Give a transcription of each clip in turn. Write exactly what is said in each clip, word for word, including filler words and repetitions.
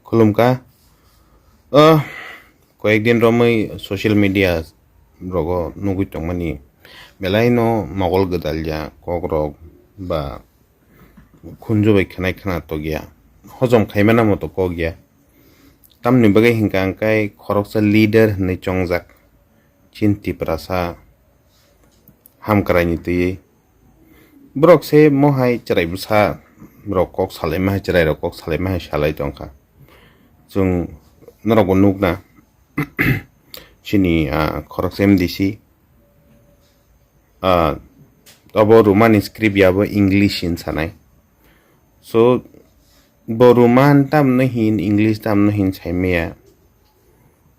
Khulumkha. O, koyekdin romwi social media rogo nugwi tongmani belai no mogol gwdalya kok rok ba khunju bai khwnai khwna tokya. Hojom khaimana moto kok ya. Tamni bagwi hinkha hwnkhe khoroksa leader hinwi chongjak chini Tiprasa hamkraini twiwi. Borok se mohai chwrai bwsa rok kok salaima hai, chwrai rok kok salaima hai salai tongkha. Chwng norokbo nukna chini, ah, khoroksa M D C, ah, obo Romani script ya, bo English hin sanai. So bo Roman tamno hin, English tamno hin saimaya.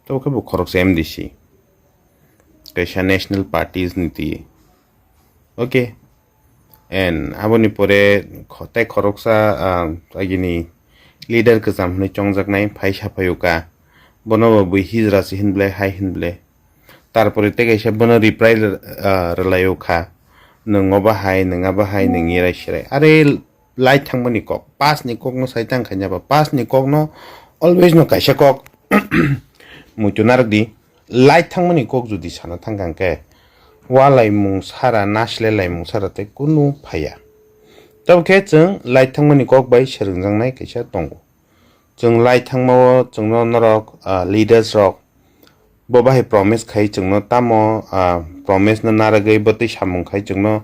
Tabo khe bo khoroksa M D C, kaisa national parties ni twi. Okay. And aboni pore kho-, tei khoroksa, ah, agini leader kwcham hinwi chongjaknai phai saphaio ka. Bono bo bui hijra se hinble, hai hinble. Tarpore tei kaisa bono reply, ah, rwlaio kha. Nwng obo hai, nwng abo hai, nwng irai sirai. Are light thangmani kok, past ni kok no sai tang khaina ba, past ni kok no always no kaisa kok muitu narwk di. Light thangmani kok jodi sana thangkha hwnkhe, walaimung sara, naslelaimung sara tei kunu phaiya. Tabo khe chwng light thangmani kok bai swrwngjaknai kaisa tongo. Chwng light thangmao chwngno norok, ah, leaders rok bo bahai promise khai chwngno tamo, ah, promise no narwgwi bwtwi samung khai chwngno,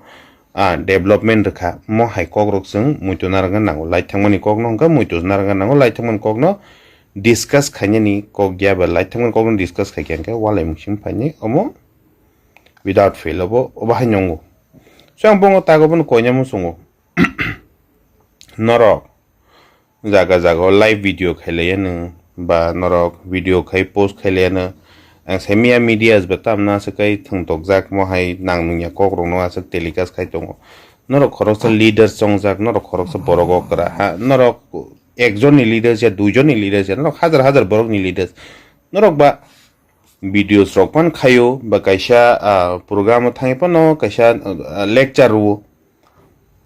ah, development rwkha. Mo hai kok rok chwng muitu narwkna nango. Light thangmani kok no hwnkhe muitu narwkna nango. Light thangmani kok no discuss khainani kok ya ba light thangmani kok no discuss khai khe hwnkhe walaimung simi phainai omo without fail obo, obo hai nongo. So ang bongo tago bono koina muchungo. Norok jaga jaga o live video khailaiya nw ba norok video khai post khailaiya nw. Ang sai miya medias bo tamno aswk kai thwngtokjak mo hai nang nungya kok rokno aswk telecast khai tongo. Norok khoroksa leaders chongjak, norok khoroksa borok okra ha, norok ekjonni leaders ya duijonni leaders ya, norok hajar hajar borokni leaders. Norok ba videos rok pan khaio ba kaisa, ah, program o thangwi phano kaisa, ah, lecture rwo.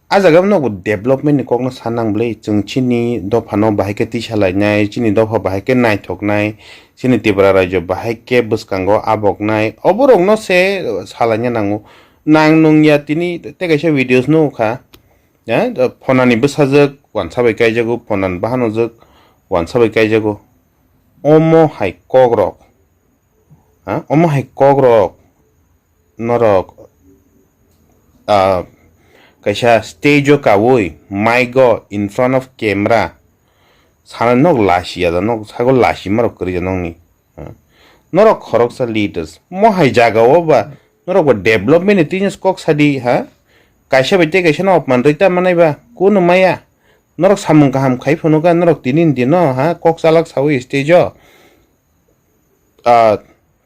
A jaga no bo development ni kok no sanang bwlai, chwng chini dopha no bahai khe tisa lainai, chini dopha bahai khe naithok nai, chini Tripura rajyo bahai khe bwskango abok nai, oborok no se, ah, salaina nango. Nang nung ya tini tei kaisa videos nukha, eh, phonani bwsajwk wansa bai kaijago, phonani bahanojwk wansa bai kaijago. Omo hai kok rok, ha, omo hai kok rok norok, ah, kaisa stage o kaui mic o in front of camera sana nog lasi ya da, nog sago lasi marok kwrwi ya nogni, ha. Norok khoroksa leaders mo hai jaga o ba norok ba development ni tini kok sadi, ha, kaisa bai tei kaisa no apman rwi ta manai ba kunu maya. Norok samung kaham khai phano ka norok tini ni dino, ha, kok chalak saui stage o. Ah,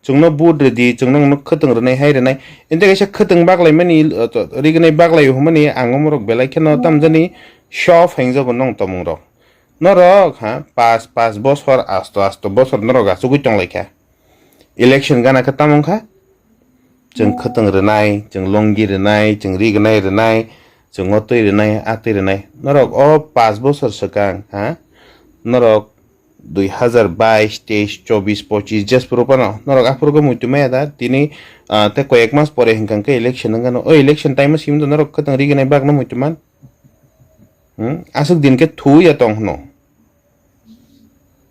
chwngno vote rwdi, chwngno nwk khwtwng rwnai hai rwnai. Ente kaisa khwtwng baklaimani, ah, to, rignai baklai hwnmani ang omorok belai kheno tamjani show phaingjago nong tongmung rok. Norok, ha, pas, pas bosor, asto, asto bosor norok achugwi tonglaikha. Election gana khe tamo wngkha? Chwng khwtwng rwnai, chwng longi rwnai, chwng rignai rwnai, chwng o twi rwnai, a twi rwnai. Norok o pas bosor swkang, ha? Norok dui hazar bais, teis, chobis, pochis, jes phuru phano norok aphuru khe muitu maya da? Tini, ah, tei koyek mas pore hinkha khe election wngkha no. O election time o simi do norok khwtwng rignai bagno muitu man? Hmm? Aswk din khe thuya tong hwno.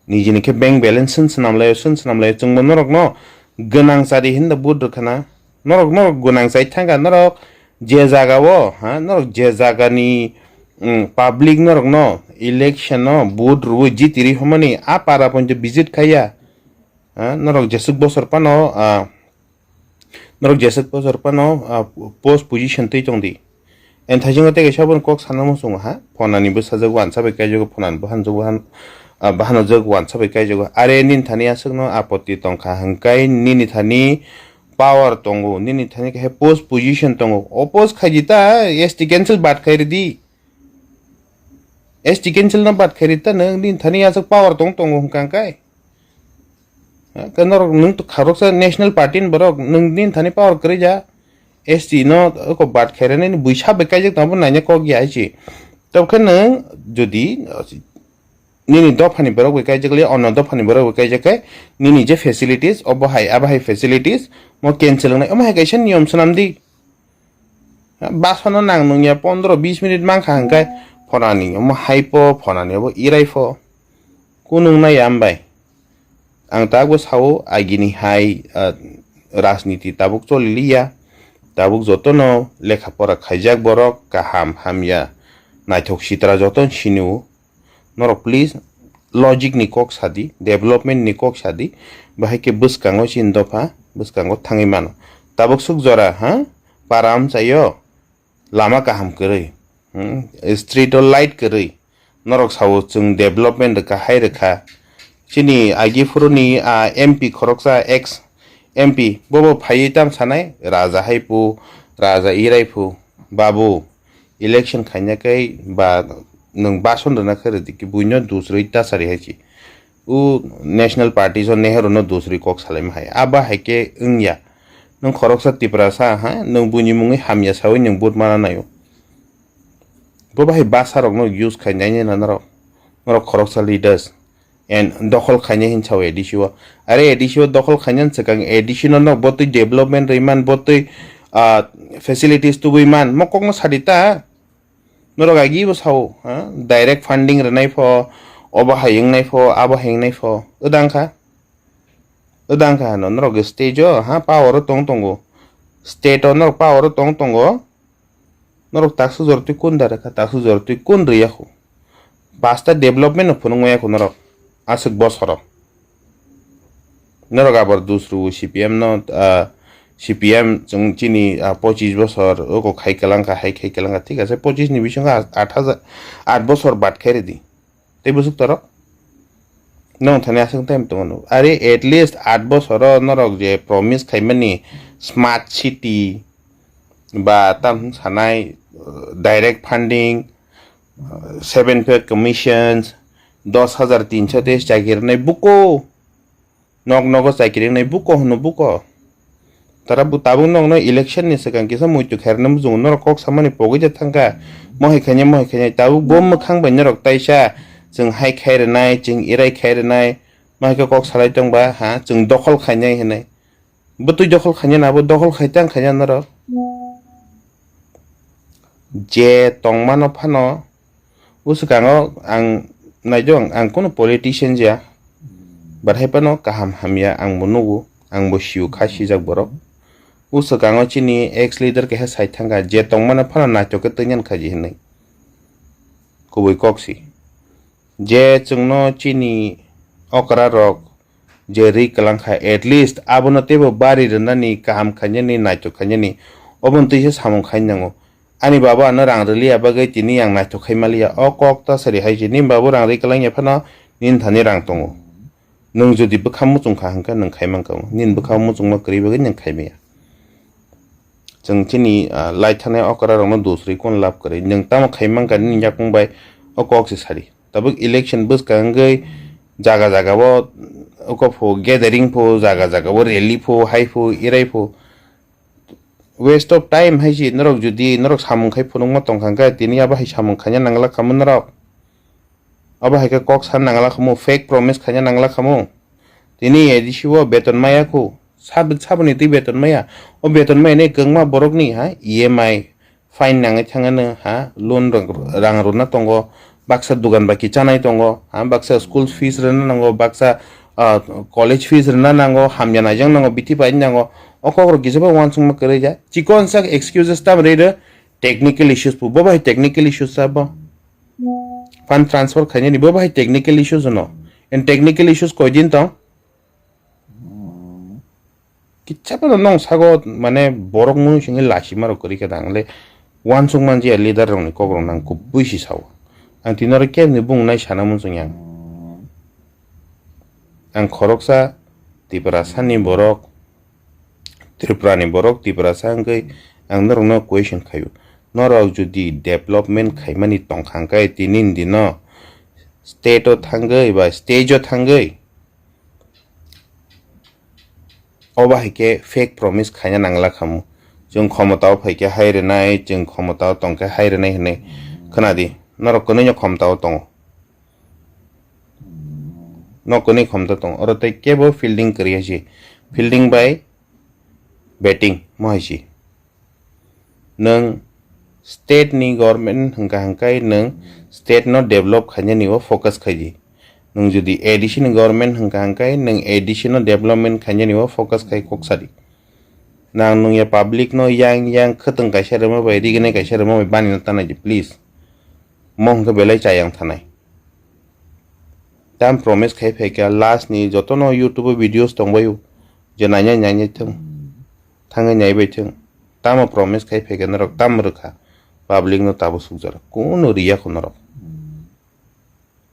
Nijini khe bank balance swn swnam laio, swn swnam laio. Chwngbo norokno gwnang chari hinda vote rwkhana. Norok, norok gwnang chai thangkha, norok je jaga o, ha, norok je jagani, mm, public norokno election o vote rwui jiti ri hwnmani a para pointo visit khaiya. Ha, norok jeswk bosor phano, ah, norok jeswk bosor phano, ah, post position twi tongdi. Enthaisingno tei kaisa bono kok sana muchungo ha, phonani bwsajwk wansa bai kaijago, phonani bahanjwk bahan, ah, bahanojwk wansa bai kaijago. Are nini thani aswkno apotti tongkha hwnkhe nini thani power tongo, nini thani kaisa post position tongo. O post khaidi ta S T cancel bad khai ridi. S T cancel no bad khai ridi ta nwng nini thani aswk power tong tongo hwnkha hwnkhe. Ha, khe norok nwng to khoroksa national party ni borok, nwng nini thani power kwrwi ja, S T no oko bad khairani ni buisa bai kaijak tongbo naina kok ya hai se. Tobokhe nwng jodi, nini dophani borok bai kaijak le, ono dophani borok bai kaijak khe, nini je facilities, obo hai, abo hai facilities, mo cancel wngnai, omo hai kaisa niyom swnam di. Basono nang nungya pondro bis minute mankha hwnkhe, phonani omo hai pho, phonani obo irai pho. Kunung nai ya hambai. Ang tabuk sao agini hai, ah, rajniti tabuk choli liya. Tabuk jotono lekha pora khaijak borok kaham hamya naithok sitra jotono sinio. Norok please logic ni kok sadi, development ni kok sadi, bahai khe bwskango chini dopha, bwskango thangwi mano. Tabuk suk jora, ha? Para amchaio, lama kaham kwrwi, hmm? Street o light kwrwi. Norok sao chwng development rwkha, hai rwkha. Chini agi phuru ni, ah, M P khoroksa, ex M P, bobo phaiwi tam sanai, raja hai phu, raja irai phu, babu, election khaina kai ba nwng bason rwna khe rwdi ki buino dusrwi ta sari hai chi. U National Party o Nehru no dusrwi kok salaima hai. Aba hai khe wngya. Nwng khoroksa Tiprasa ha, nwng buini mungwi hamya sawi nwng vote mana naio. Bo bahai basa rokno use khai nai nai na norok. Norok khoroksa leaders. And dokhol khaina hin sao A D C o. Are A D C o dokhol khaina swkang A D C no nok botwi development rwi man, botwi, ah, facilities tubui man, mo kokno sadi ta. Norok agi bo sao, ha? Direct funding rwnai pho, obo hai wngnai pho, abo hai wngnai pho. Wdang kha. Wdang kha hano norok stage o, ha, power o tong tongo. State o norok power o tong tongo. Norok taksa jor twi kun da rwkha, taksa jor twi kun rwya khu. Pasta development no phunuk maya khu norok. Aswk bosoro. Norok abar dusru C P M no, ah, C P M chwng chini, ah, pochis bosor oko khai kwlang kha, hai khai kwlang kha. Thik ase, pochis ni bisingo at hajar, at bosor bat khai rwdi. Tei bwswk torok? Nwng thani aswk time tongo. Are at least at bosoro norok je promise khaimani smart city ba tam sanai, uh, direct funding, uh, seven pay commissions, dos hajar tinso te chakirnai buko. Nok nogo chakiri wngnai buko hwno buko. Tara bu tabuk nokno election ni swkang kisa muitu khairokno muchungo norok kok samani pogwi de thangkha. Mohai khainai, mohai khainai, tabuk bo mwkhang bai norok taisa chwng hai khai rwnai, chwng erai khai rwnai, mohai khe kok salai tongba, ha, chwng dokhol khainai hinwi. Bwtwi dokhol khainai na, bo dokhol khai tang khainai norok. Je tongmano phano, bwswkango ang naidong, ang kunu politician ya, but hai phano kaham hamya ang bo nugo, ang bo sio kha sijak borok. Bwswkango chini ex leader keha sai thangkha, je tongmano phano naithok khe twi nyan khaji hinwi. Kubui kok si. Je chwngno chini okra rok je ri kwlang kha, at least abono teibo bari rwnani, kaham khainani, naithok khainani, obono twi se samung khai nango. Ani baba ano rang rwliya bagwi tini ang naithok khai maliya. O kok ta sari hai se, nini babu rang ri kwlangya phano nini thani rang tongo. Nwng jodi bwkha muchung kha hwnkhe nwng khai mankha, nini bwkha muchungma kwrwi bagwi nwng khai maya. Chwng chini, ah, lai thanai okra rokno dusri kun lab kwrwi. Nwng tamo khai mankha nini yakung bai o kok se sari. Tabuk election bwskang wngwi jaga jaga o oko pho gathering pho, jaga jaga o rally pho, hai pho, irai pho. Waste of time hai si, norok jodi norok samung khai phunukma tong kha hwnkhe tini abo hai samung khaina nangla khamu norok. Abo hai khe kok san nangla khamu, fake promise khaina nangla khamu. Tini A D C o beton maya khu. Sab-, saboni twi beton maya. O beton maya ni kwbangma borokni, ha, E M I, fine nangwi thangano, ha, loan rang, rang rwna tongo. Baksa dugan baki chanai tongo, ha, baksa school fees rwna nango, baksa, ah, college fees rwna nango, hamya naijak nango, bithi pai nango. O kokrok kisa bo uansukma kwrwi ja. Chikon sak excuses tam rwi rw, technical issues bo. Bo bai technical issues sa bo. Fund transfer khainani bo bahai technical issues no. And technical issues koi din tong? Kicha phano nong sago mane borok munu singwi lachima rok kwrwi khe dang le uansuk manjia leader rok ni kok rok nang kubui si sao. Ang tini oro kebni bung nai sana muchung yang. Ang khoroksa Tiprasa ni borok, Tripura ni borok, Tiprasa wngwi ang norokno question khaio. Norok jodi development khaimani tongkha hwnkhe tini ni dino state o thangwi ba stage o thangwi obo hai khe fake promise khaina nangla khamu. Chwng khomota o phai khe hai rwnai, chwng khomota o tong khe hai rwnai hinwi khna di. Norok kwnwi no khomota o tongo. Nokni khomta tong, oro tei kebo fielding kwrwi hai se. Fielding bai batting mo hai se. Nwng state ni government hwnkha hwnkhe nwng state no develop khainani o focus khaidi. Nwng jodi A D C ni government hwnkha hwnkhe nwng A D C no development khainani o focus khai kok sadi. Nang nungya public no yang yang khwtwng kaisa rwma bai, rignai kaisa rwma bai bani no tanai di, please. Mo hwnkhe belai chayang thanai. Tam promise khai phaikha last ni jotono YouTube o videos tongbaio, je nainai nainai thung, thangwi naibai thung. Tamo promise khai phaikha norok, tam rwkha, public no tabuk sukjak, kunu riya kho norok.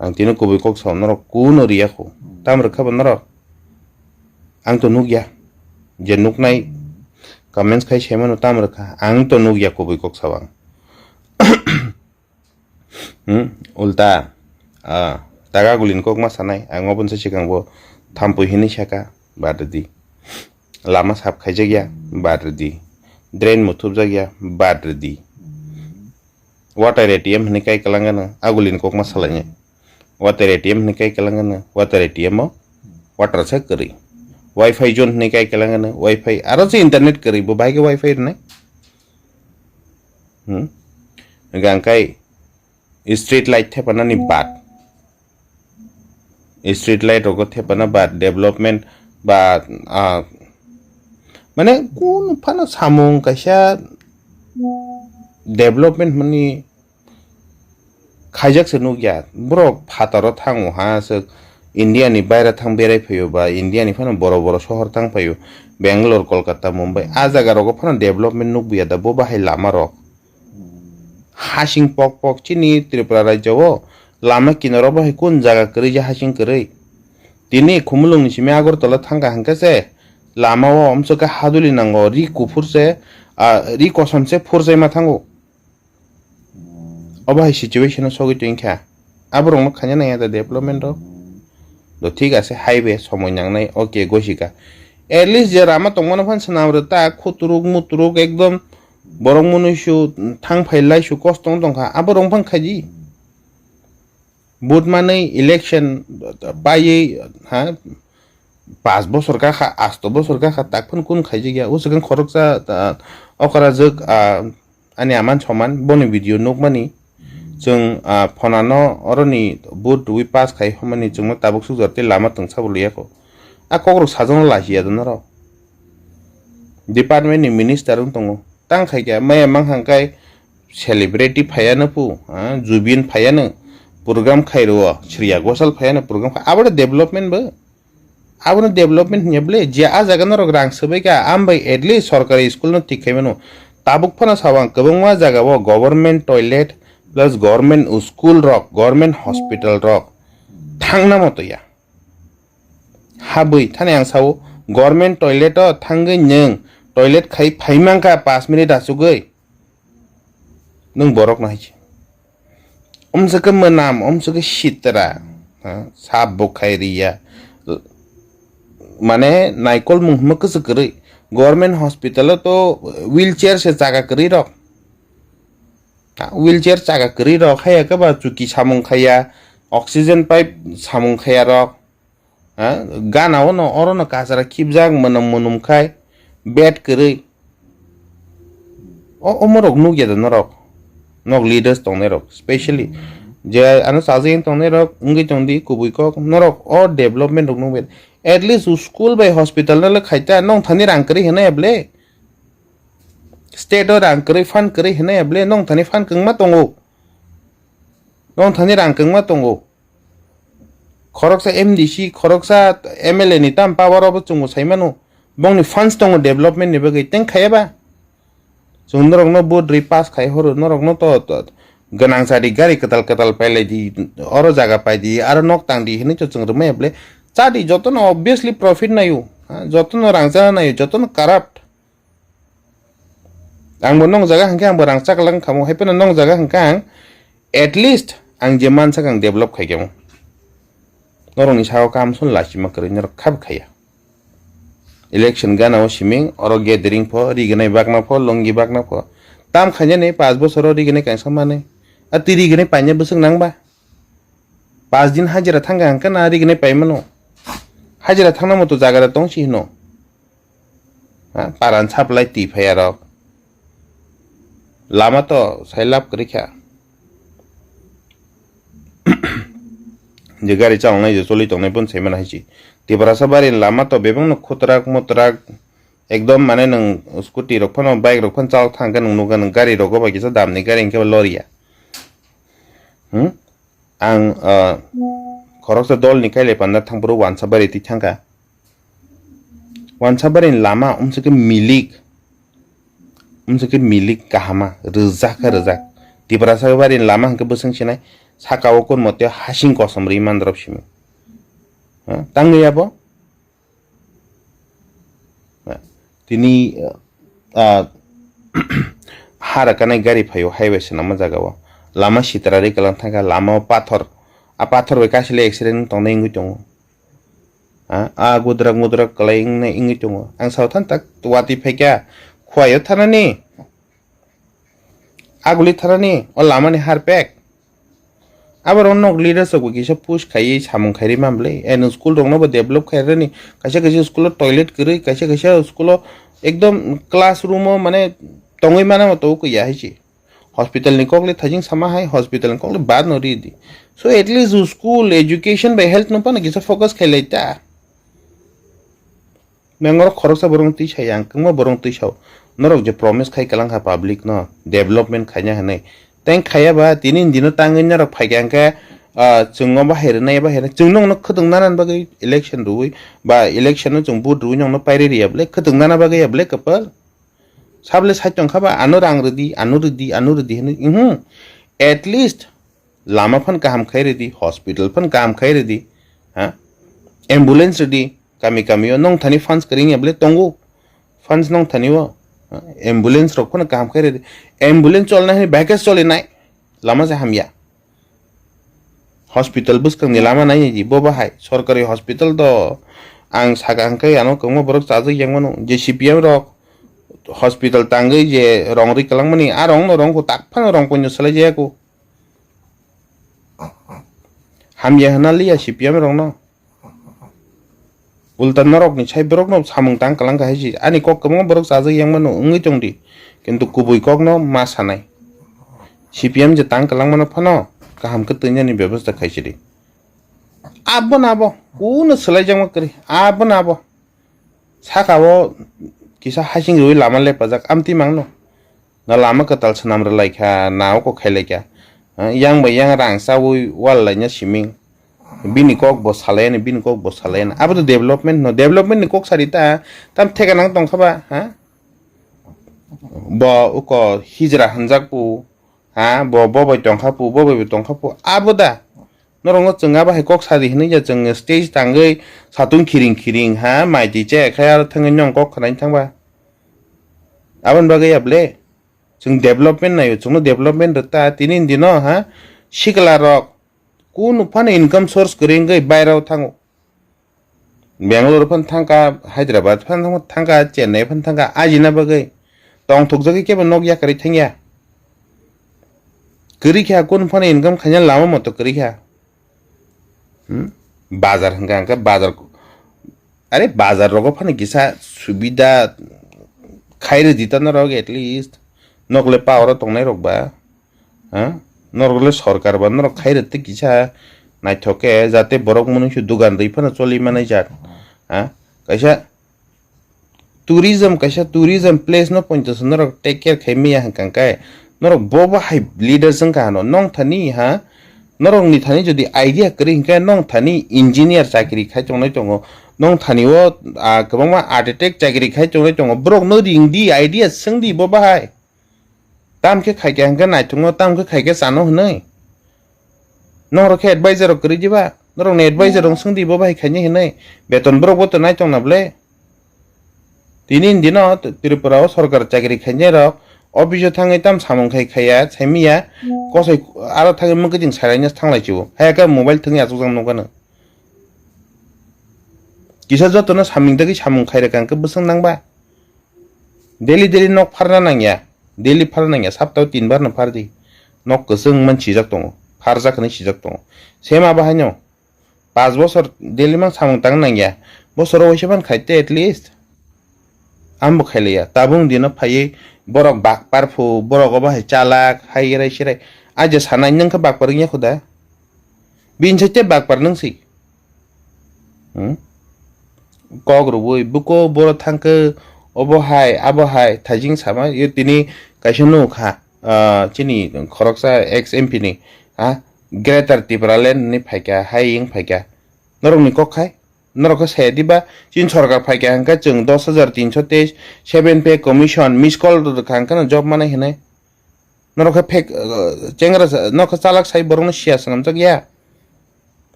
Ang tini kubui kok sao, norok kunu riya kho. Tam rwkha bo norok? Ang to nukya. Je nuknai comments khai saimano tam rwkha. Ang to nukya kubui kok sao ang. Hmm? Ulta. Ah, taga gulin kok ma sanai. Ang obo se sikang bo thampui hinwi saka. Bad rwdi. Lama sap khaijakya. Bad rwdi. Drain muthupjakya. Bad rwdi. Water A T M hinwi kai kwlangano, agulini kokma salainai. Water A T M hinwi kai kwlangano, water A T M o water se kwrwi. Wi-Fi zone hinwi kai kwlangano, Wi-Fi aro se internet kwrwi, bo bahai khe Wi-Fi rwnai. Hmm? Hwnkhe ang kai street light thepanani bad. Street light rogo thepana ba development ba, ah, mane kun phano samung kaisa development mani khaijak se nukya. Borok phataro thango ha se India ni baira thang berai phaio ba India ni phano boro boro sohor thang phaio, Bangalore, Kolkata, Mumbai, a jaga rogo phano development nukbuya da bo bahai lama rok. Hasing pok pok chini Tripura rajya o lama kinaro bo hai kun jaga kwrwi je hasing kwrwi. Tini Khumulwng ni simi Agartala thangkha hwnkhe se lama o omswk khe haduli nango, ri kuphur se, ah, ri kosom se phurjaima thango. Obo hai situation o sogwi tongkha. Aborokno khaina nangya da development rok. Do thik ase, highway somoi nangnai, okay, gosika. At least je lama tongmano phan swnam rw ta, khuturuk muturuk ekdom borok mwnwi su thang phai lai su kosto wng tongkha, aborok phang khaidi. Vote manwi election paiwi, ha, pash bosor kakha, asto bosor kakha, tak phano kun khaijak ya. O swkang khoroksa, ah, okra jwk, ah, ani aman soman boni video nukmani. Chwng, ah, phonano oroni vote rwi pass khai hwnmani chwngno tabuk sukjak tei lama twngsa bo liyakho. A kokrok sajwkno lachiya do norok. Department ni minister wng tongo. Tang khai khe maya mang hang kai celebrity phaiya no pu, ah, Zubeen phaiya no program khai rwo, Shreya Ghoshal phaiya no program khai, abo development bo. Abono development hinya ble, je a jaga norok rang swbai kha, ambai at least sorkari school no thik khai mano. Tabuk phano sabo ang kwbangma jaga o government toilet plus government school rok, government hospital rok thangna moto ya. Habwi thani ang sao government toilet o thangwi nwng toilet khai phai mankha pash minute achugwi. Nwng borok no hai se. Omswkhe mwnam, omswkhe sitra, ha, sap bo khai riya. Mane naikol mung hwnma kwchwk kwrwi. Government hospital o to wheelchair se chaga kwrwi rok. Ha, wheelchair chaga kwrwi rok, haiya khe ba chuki samung khaiya, oxygen pipe samung khaiya rok. Ha, gana o no, oro no kachara khibjak, mwnam mwnum khai, bed kwrwi. O, omorok nukya da norok? Nok leaders tongnai rok, specially. Je ano chajagwi tongnai rok, wngwi tongdi kubui kok, norok o development rok nukya. At least school bai hospital no le khaita, nong thani rang kwrwi hwnwi ble? State o rang kwrwi, fund kwrwi hwnwi ble? Nong thani fund kwngma tongo. Nong thani rang kwngma tongo. Khoroksa M D C, khoroksa M L A ni tam power obo chwngbo sai mano. Bongni funds tongo development ni bagwi, teng khaiya ba? Chwng norokno vote rwi pass khai horo, norokno to, to gwnang sadi gari kwtal kwtal pailai di, oro jaga pai di, aro nok tang di hinwi to chwng rwmaya ble? Cha di, jotono obviously profit naio, ha, jotono rang chana naio, jotono corrupt. Ang bo nong jaga hwnkhe ang bo rang chaklang khamu, hai phano nong jaga hwnkhe ang at least ang je mansak ang develop khai khamu. Norokni sao kam sun lachima kwrwi norok khab khaiya. Election gana o siming oro gathering pho, rignai bakna pho, longi bakna pho. Tam khainani pash bosoro rignai kaisa manwi. A twi rignai paina bwswk nangba? Pas din hajira thangkha hwnkhe na rignai paimano. Hajira thangna moto jaga da tong si hino. Ha, paran supply twi phaiya rok. Lama to sai lab kwrwi kha. Je gari chalnai je choli tongnai bon sai mana hai si. Tiprasa bari lama to bebak no khutrak mutrak ekdom mane nwng scooty rok phano bike rok phano chal thang khe nwng nukha nwng gari rogo bai kisa dam ni gari hwnkhe lorry ya. Hmm? Ang, ah, khoroksa dol ni kailai panda thangphuru wansa bari twi thangkha. Wansa bari ni lama umsukhe milik, umsukhe milik kahama, rijak khe rijak. Tiprasa bari ni lama hwnkhe bwswng sinai, saka o kun mote hasing kosom ri mandrop simi. Ha, tangwi abo? Tini, ah, ha rakanai gari phaio highway swnamma jaga o. Lama sitra ri kalang thangkha, lama o pathor. A pathor bai kaisa le accident wng tongnai wngwi tongo. Ah, a gudrak mudrak kwlai wngnai wngwi tongo. Ang sao than tak watwi phaikha, khuaio thanani. Aguli tharani o lamani harpek. Aborok nok leaders rok bo kisa push khaiwi samung khairwi man bwle. Eh, nwng school rokno bo develop khairani. Kaisa kaisa school o toilet kwrwi, kaisa kaisa school o ekdom classroom o mane tongwi mana mo to kwiya hai se. Hospital ni kok le thajing sama hai, hospital ni kok le bad no ri di. So at least school, education bai health no phano kisa focus khailai ta. Mengorok khoroksa borok twi sa yang, kwbangma borok twi sao. Norok je promise khai kalang kha public no, development khaina hinwi. Tei khaya ba, tini ni dino tangwi norok phai kha hwnkhe, ah, chwng o bahai rwnai, bahai rwnai. Chwng nokno khwtwng nana bagwi election rwui, ba election no chwng vote rwui nokno pairi riya bwle, khwtwng nana bagwi ya bwle kwpal. Sable sai tong kha ba, ano rang rwdi, ano rwdi, ano rwdi hinwi. Mhm. At least, lama phan kaham khai rwdi, hospital phan kaham khai rwdi, ha? Ambulance rwdi, kami kami o nong thani funds kwrwngya bwle tongo, funds nong thani o, ha? Ambulance rok phano kaham khai rwdi, ambulance cholna hai bahai khe cholinai, lama se hamya. Hospital bwskang ni lama nai di, bo bahai, sorkari hospital do, ang saka hwnkhe ano kwbangma borok chajak yang mano, je C P M rok hospital tangwi je rong rwi kwlangmani, a rong no rong kho tak phano rong poino swlai jaya kho. Hamya hwna liya C P M rokno. Ulta norokni sai borokno samung tang kalang kha hai se. Ani kok kwbangma borok chajak yang mano wngwi tong di. Kintu kubui kokno ma sanai. C P M je tang kalang mano phano kaham khe twinani bebostha khai sidi. Abo na abo. Kuno swlai jakma kwrwi. Abo na abo. Saka o kisa hasing rwi lama lepajak amtwi mangno. Na lama kwtal swnam rwlai kha, na oko khailai kha. Ha, yang bai yang rang chaui wal laina siming. Bini kok bo salai ani, bini kok bo salai ani. Abo to development no, development ni kok sari ta, tam theka nang tong kha ba, ha? Bo uko hijra hanjak pu, ha? Bo, bo bai tong kha pu, bo bai bo tong kha pu. Abo da. Norokno chwng abo hai kok sadi hinwi ya, chwng stage tangwi satung khiring khiring, ha? Mai twi che khai aro thangwi nong kok khnaini thang ba. Aboni bagwi ya ble. Chwng development naio, chwngno development rwta tini ni dino, ha, sikla rok kunu phano income source kwrwi wngwi bairao thango. Bangalore phano thangkha, Hyderabad phano thangkha, Chennai phano thangkha, ajina bagwi tongthokjagwi kebo nok yakarwi thangya. Kwrwi kha, kunu phano income khaina lama moto kwrwi kha. Hmm? Bazar hwnkha hwnkhe bazar, are bazar rogo phano kisa subida khai rwdi ta norok at least. Nokle power o tongnai rok ba. Ha? Norok le sorkar ba norok khai rwdi kisa naithok khe jate borok mwnwi su dugan rwi phano choli manai jak. Ha? Kaisa tourism kaisa tourism place no poito se norok take care khai maya hwnkha khe norok bo bo hai leaders wngkha hano nong thani ha norok ni thani jodi idea kwrwi hwnkhe nong thani engineer chakri khai tongnai tongo nong thani o ah, kwbangma architect chakri khai tongnai tongo borok no ring di idea swng di bo bahai. Tam khe khai khe hwnkhe naithokno, tam khe khai khe chano hwnwi. Norok khe advisor rok kwrwi diba? Norokni advisor rok swng di bo bai khainai hwnwi. Beton borok bo tonai tongna ble? Tini ni dino Tripura o sorkar chakri khainai rok office o thangwi tam samung khai khaiya, saimiya, kosoi aro thangwi mwkhuiting saraina thanglai chio. Haya khe mobile thwngwi achukjak nukgano. Kisa jotono samung dagwi samung khai rwkha hwnkhe bwswng nangba? Daily daily nok pharna nangya, daily pharna nangya, saptao tin bar no phardi. Nok kwchwng man sijak tongo, pharjak hinwi sijak tongo. Same abo haino. Paanch bosor daily mang samung tang nangya. Bosoro waisa man khai te at least. Ambo khailiya. Tabuk dino phaiwi borok bakpar phu, borok obo hai chalak, hai rai sirai. Aje sanai nwng khe bakpar wngya khuda. Bini sai te bakpar nwng si. Hmm? Kok rwui buko boro thangkhe obo hai, abo hai thaijing sama yo tini kaisa nukha, ah, chini khoroksa ex M P ni, ah, Greater Tipraland ni phaikha, hai wng phaikha. Norokni kok khai? Norok khe saya diba? Chini sorkar phaikha hwnkhe chwng dos hajar tinso teis seven pay commission miss call rwkha hwnkhe no job manai hinwi. Norok khe fake, uh, chengra sa-, norok khe chalak sai borokno siya swnamjak ya.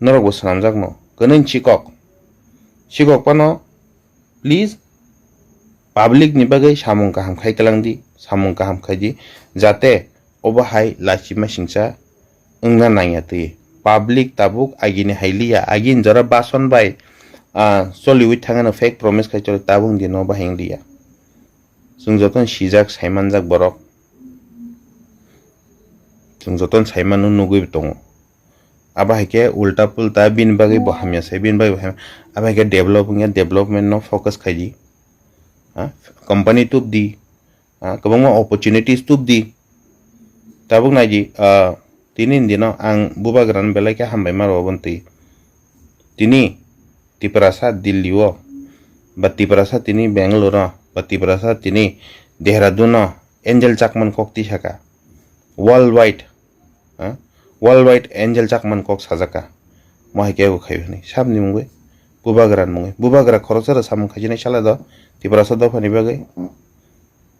Norok bo swnamjak no. Kwnwi chikok. Chikok phano please public ni bagwi samung kaham khai kwlang di, samung kaham khai di. Jate obo hai lachima singcha wngna nangya twi. Public tabuk agini hai liya, agini jora bason bai, ah, choliwi thangano fake promise khai choli tabuk dino bahai wng liya. Chwng jotono sijak, saimanjak borok. Chwng jotono saimano nugwi tongo. Abo hai khe ulta pulta bini bagwi bo hamya sai, bini bagwi bo hamya. Abo hai khe develop wngya, development no focus khai di. Ha? Company tup di. Ha? Kwbangma opportunities tup di. Tabuk nai di, ah, tini ni dino ang bubagrano belai khe hambai ma rwo obo twi. Tini Tiprasa Delhi o, ba Tiprasa tini Bangalore o, ba Tiprasa tini Dehradun o Angel Chakman kok tisaka. Worldwide, ha? Worldwide Angel Chakman kok sajaka. Mo hai kebo khai hwnwi. Sabni mungwi bubagra ni mungwi. Bubagra khoroksa rw samung khaijinai sala do Tiprasa dophani bagwi.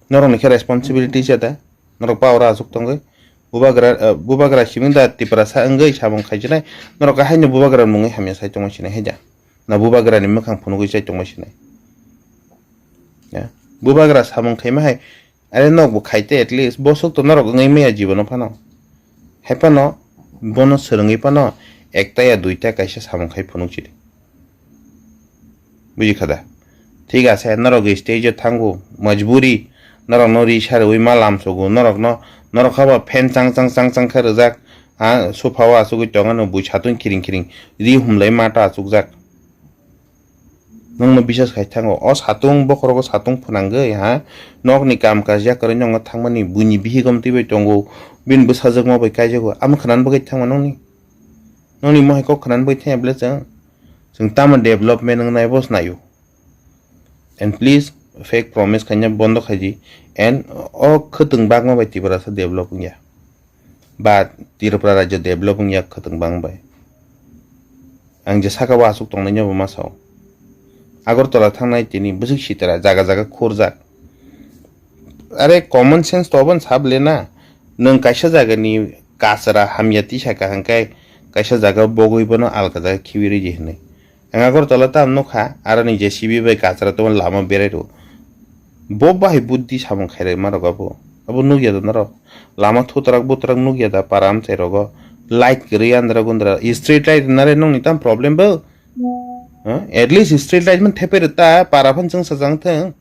Norokni khe responsibility se da. Norok power o aswk tongwi. Bubagra, eh, bubagra simi da Tiprasa wngwi samung khaijinai. Norok khe haino bubagra mungwi hamya sai tongma sinai hai da. Na bubagra ni mwkhang phunugwi sai tongma sinai. Ya. Bubagra samung khaima hai. Are nok bo khai te at least bosok to norok wngwi maya jibono phano. Hai phano bono swrwngwi phano ekta ya duita kaisa samung khai phunuk chidi. Buji kha da? Thik ase, norok stage o thango, majburi, norok no ri sarwi ma lam sogo, norok no, norok haba fan chang chang chang chang khe rwjak, ha, sofa o achugwi tong ano bui satung kiring kiring, ri humlai mata achukjak. Nwng no bisas khai thango, o satung bokhorogo satung phwnangwi, ha, nok ni kam kaja kwrwi nwng no thangmani buini bihik om twi bai tongo, bini bwsajwk ma bai kaijago, amo khwnani bagwi thangma nwng ni? Nwng ni mohai kok khwnani bagwi thangya bwle chwng? Chwng tamo development wngnai bo swnaio. And please, fake promise khaina bondo khaidi. And o khwtwng bagma bai Tiprasa develop wngya. Ba Tripura rajyo develop wngya khwtwng bang bai. Ang je saka o aswk tongnai no bo ma sao. Agartala thangnai tini bwswk sitra jaga jaga khurjak. Are common sense to obo sab le na. Nwng kaisa jagani kasra hamya tisa kaham kai kaisa jaga bogwi bono alka jaga khibi ridi hinwi. Ang Agartala tam nukha, aroni J C B bai kachra tongma lama berai rw. Bo bahai buddhi samung khairwi ma rok abo. Abo nukya da norok. Lama thutrak butrak nukya da para amchai rogo. Light kwrwi andra gundra. Street light nare nokni tam problem bo. Huh? At least street light man thepai rw ta para phan chwngsa jang thwng.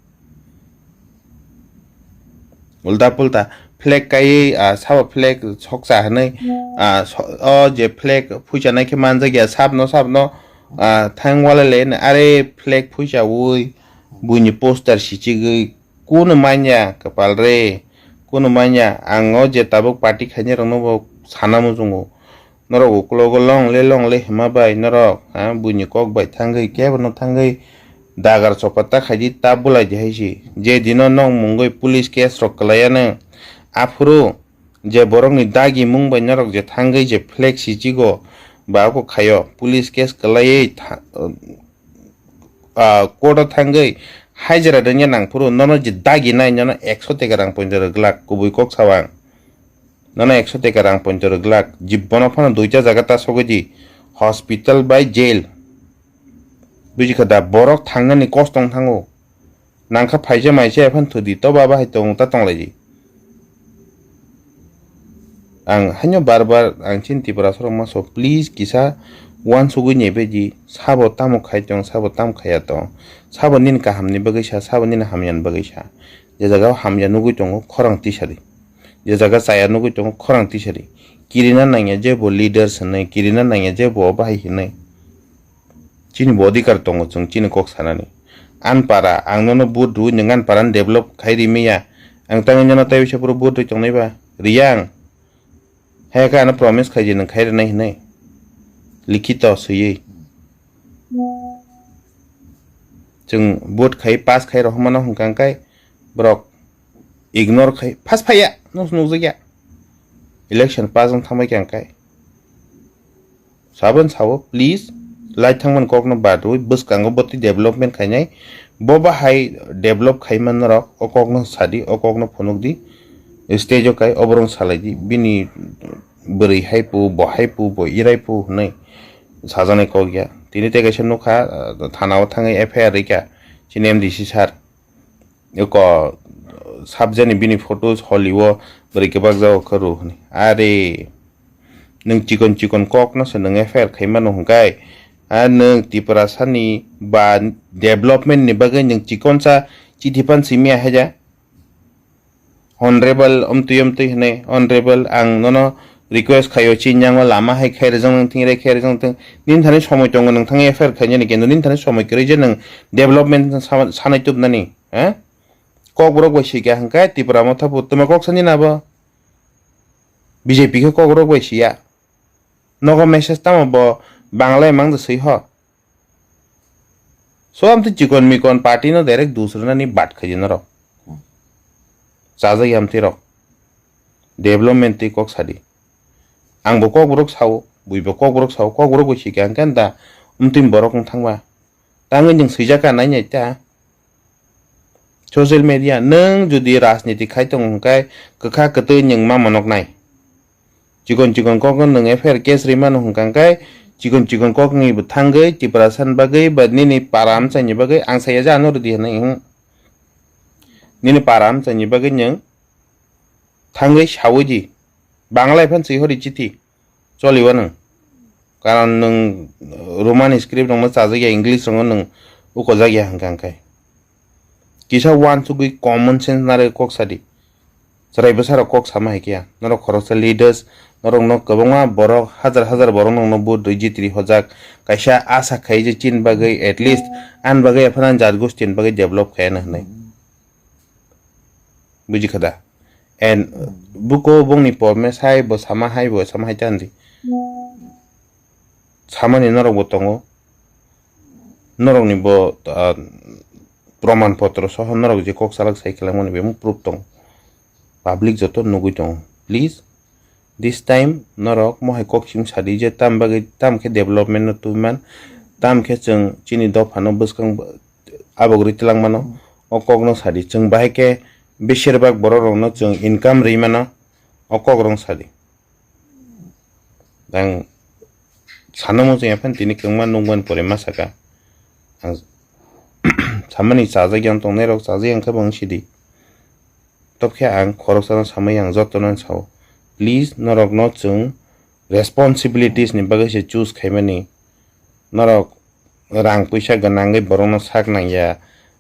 Ulta pulta flag kaiwi, ah, sabo flag soksa hinwi, ah, so-, o je flag phuicha nai khe manjak ya sabno sabno, ah, thang walai lai are flag phuicha ui buini poster sichigwi kunu manya kwpal re kunu manya ang o je tabuk party khainai rokno bo sana muchungo. Norok ukulogo longle longle hima bai norok, ha, buini kok bai thangwi kebo no thangwi dagar chopata khaidi ta bulai di hai si. Je dino nok mungwi police case rok kwlai ano, aphuru je borokni dagi mung bai norok je thangwi je flag sichigo ba oko khaio, police case kwlaiwi tha-, ah, court o thangwi hajira rwngya nangphuru nono je dagi nai nono ekso teka rang poito rwglak kubui kok sao ang. Nono ekso teka rang poito rwglak. Jibbono phano duita jaga ta sogwi di. Hospital bai jail. Buji kha da? Borok thangnani kosto wng thango. Nangkha phaisa maisa ephano thudi. Toba bahai tong ta tonglai di. Ang haino bar bar ang chini Tiprasa rok ma so, please kisa uansugwi naibai di. Sabo tamo khai tong, sabo tamo khaiya tong. Sabo nini kahamni bagwi sa, sabo nini hamyani bagwi sa. Je jaga o hamya nugwi tongo, khorang tisa di. Je jaga chaya nugwi tongo, khorang tisa di. Kirina nangya je bo leaders hinwi, kirina nangya je bo bahai hinwi. Chini bo odhikar tongo chwng chini kok sanani. Ani para, ang nono vote rwui nwng ani para ni develop khai ri manya. Ang tangwi nono tei bisa phuru vote rwi tongnai ba? Riya ang. Hai khe ano promise khai je nwng khai rwnai hinwi. Likhito swiwi. Chwng vote khai, pass khai rohormano hwnkha hwnkhe borok ignore khai, pass phaiya, nung nukjakya. Election pass wng thangbai khe hwnkhe. Sabon sao, please, lai thangmani kokno bad rwi, bwskango botwi development khainai. Bo bahai develop khaima norok, o kokno sadi, o kokno phunukdi. Stage o kai, oborong salaidi, bini bwrwi hai pu, bo hai pu, bo irai pu hwnwi sajaknai kok ya. Tini tei kaisa nukha, ah, thana o thangwi F I R rikha, chini M D C sir. Eko subject ni bini photos holi o bwrwi kwbak jago khe rw hwnwi. Are, nwng chikon chikon kok no se nwng F I R khai mano hwnkhe, a nwng Tiprasa ni ba development ni bagwi nwng chikon sa chithi phan simi ya haja. Honorable omtwi omtwi hwnwi, Honorable ang nono request khaio, chini yango lama hai khai rwjak nang thing, rai khai rwjak nang thing. Nini thani somoi tongo, nwng thangwi F I R khainani, kintu nini thani somoi kwrwi je nwng development sa-, sanai tubnani, eh? Kokborok bai sika hwnkhe Tipra Motha bo twma kok sani na bo? B J P khe kokborok bai siya. Nogo message tamo bo Bangla emang de swi ho. So, amtwi chikon mikon party no direct dus rwnani bat khaidi norok. Chajak ya amtwi rok. Development twi kok sadi. Ang bo kokborok sao, bui bo kokborok sao, kokborok bo sika hwnkhe da amtwi borok wng thangma. Tangwi nwng swijak ka nai nai ta. Social media, nwng jodi rajniti khai tongo hwnkhe kwkha kwtwi nwng ma monok nai. Chikon chikon kokno nwng F I R case rwi mano hwnkha hwnkhe chikon chikon kokni bo thangwi Tiprasa ni bagwi ba nini para amchaini bagwi ang saya je ano rwdi hwnwi, hmm. Nini para amchaini bagwi nwng thangwi saui di. Bangla ephan swi hori chithi. Choli o nwng. Karon nwng, uh, Roman script rokno chajak ya, English rokno nwng uko jak ya hwnkha hwnkhe. Kisa uansugwi common sense narwgwi kok sadi. Chwrai bwsarok kok sama hai khe ya. Norok khoroksa leaders, norokno kwbangma borok, hajar hajar borok nokno vote rwi jitri hojak. Kaisa asa khai je chini bagwi, at least ani bagwi aphano ani jat gosti ni bagwi develop khai ya hwnwi. Buji kha da? And, uh, buko bongni pormes hai, bo sama hai, bo sama hai ta hwnwi. Samani norok bo tongo. Norokni bo, ah, proman potro soho norok je kok salak sai khlaimani bebak proof tongo. Public joto nugui tongo. Please, this time norok mohai kok sim sadi je tam bagwi, tam khe development no twi man, tam khe chwng chini dopha no bwskang abok rwi twlang mano. O kok no sadi, chwng bahai khe besirbak borok rok no chwng income rwi mano. O kok rok sadi. Ang sana muchung ya phan tini kwbangma nukmani pore ma saka. Ang samani chajak yang tongnai rok chajak yang khe bo wng sidi. Tobkhe ang khoroksano samai ang jotono sao. Please, norokno chwng responsibilities ni bagwi se choose khaimani. Norok rang puisa gwnangwi borokno sak nangya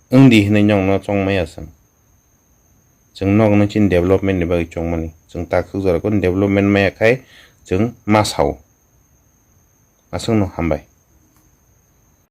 wngdi hinwi nokno chongmaya chwng. Chwng nokno chini development ni bagwi chongmani. Chwng takhuk jora khe development maya khai chwng ma sao. Aswkno hambai.